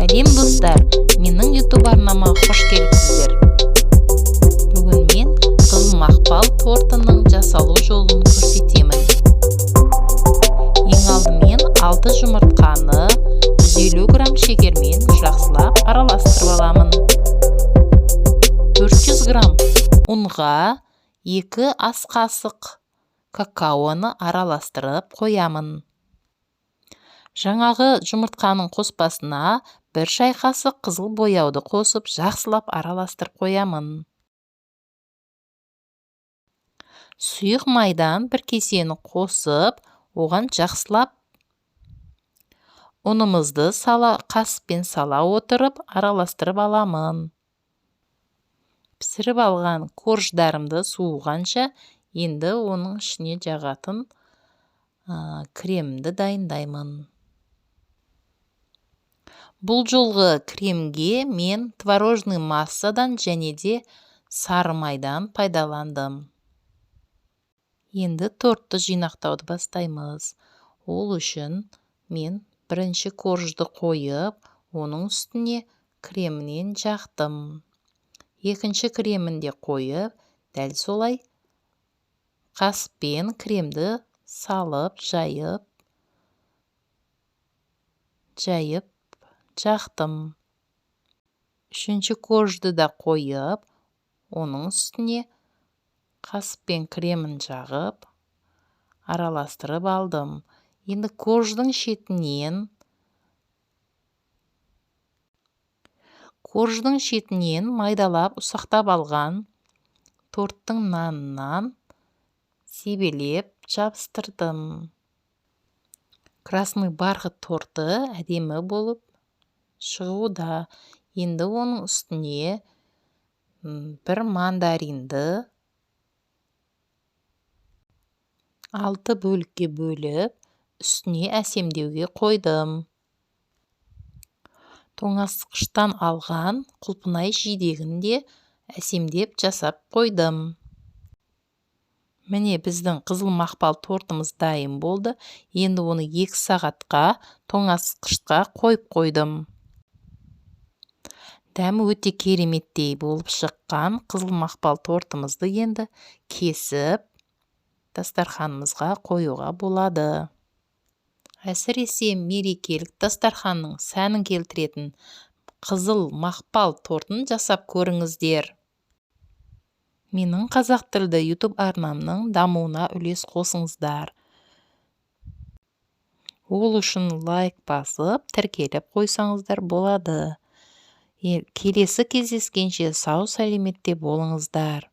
Сәлем, достар! Менің YouTube арнама қош келіпсіздер. Бүгін мен қызыл мақпал тортының жасалу жолын көрсетемін. Ең алдымен 6 жұмыртқаны 150 грамм шекермен жақсылап араластырып аламын. 400 грамм ұнға 2 ас қасық какаоны араластырып қоямын. Жаңағы жұмыртқаның қоспасына 1 шай қасық қызыл бояуды қосып, жақсылап араластырып қоямын. Сұйық майдан 1 кесені қосып, оған жақсылап ұнымызды қасықпен сала отырып араластырып аламын. Пісіріп алған корждарымды суығанша енді оның ішіне жағатын кремді дайындаймын. Бұл жолғы кремге мен творожный массадан және де сары майдан пайдаландым. Енді тортты жинақтауды бастаймыз. Ол үшін мен бірінші коржды қойып, оның үстіне кремінен жақтым. Екінші кремін де қойып, дәл солай қасықпен кремді салып, жайып жақтым. Үшінші коржды да қойып, оның үстіне қасықпен кремін жағып, араластырып алдым. Енді корждың шетінен майдалап ұсақтап алған торттың нанынан себелеп жабыстырдым. Красный бархат торты әдемі болып шығуда. Енді оның үстіне бір мандаринді 6 бөлікке бөліп, үстіне әсемдеуге қойдым. Тоңазытқыштан алған құлпынай жидегін де әсемдеп жасап қойдым. Міне, біздің қызыл мақпал тортымыз дайын болды. Енді оны 2 сағатқа тоңазытқышқа қойып қойдым. Дәмі өте кереметтей болып шыққан қызыл мақпал тортымызды енді кесіп, дастарханымызға қоюға болады. Әсіресе мерекелік дастарханның сәнін келтіретін қызыл мақпал тортын жасап көріңіздер. Менің қазақ тілді YouTube арнамның дамуына үлес қосыңыздар. Ол үшін лайк басып, тіркеліп қойсаңыздар болады. Келесі кездескенше сау сәлеметте болыңыздар.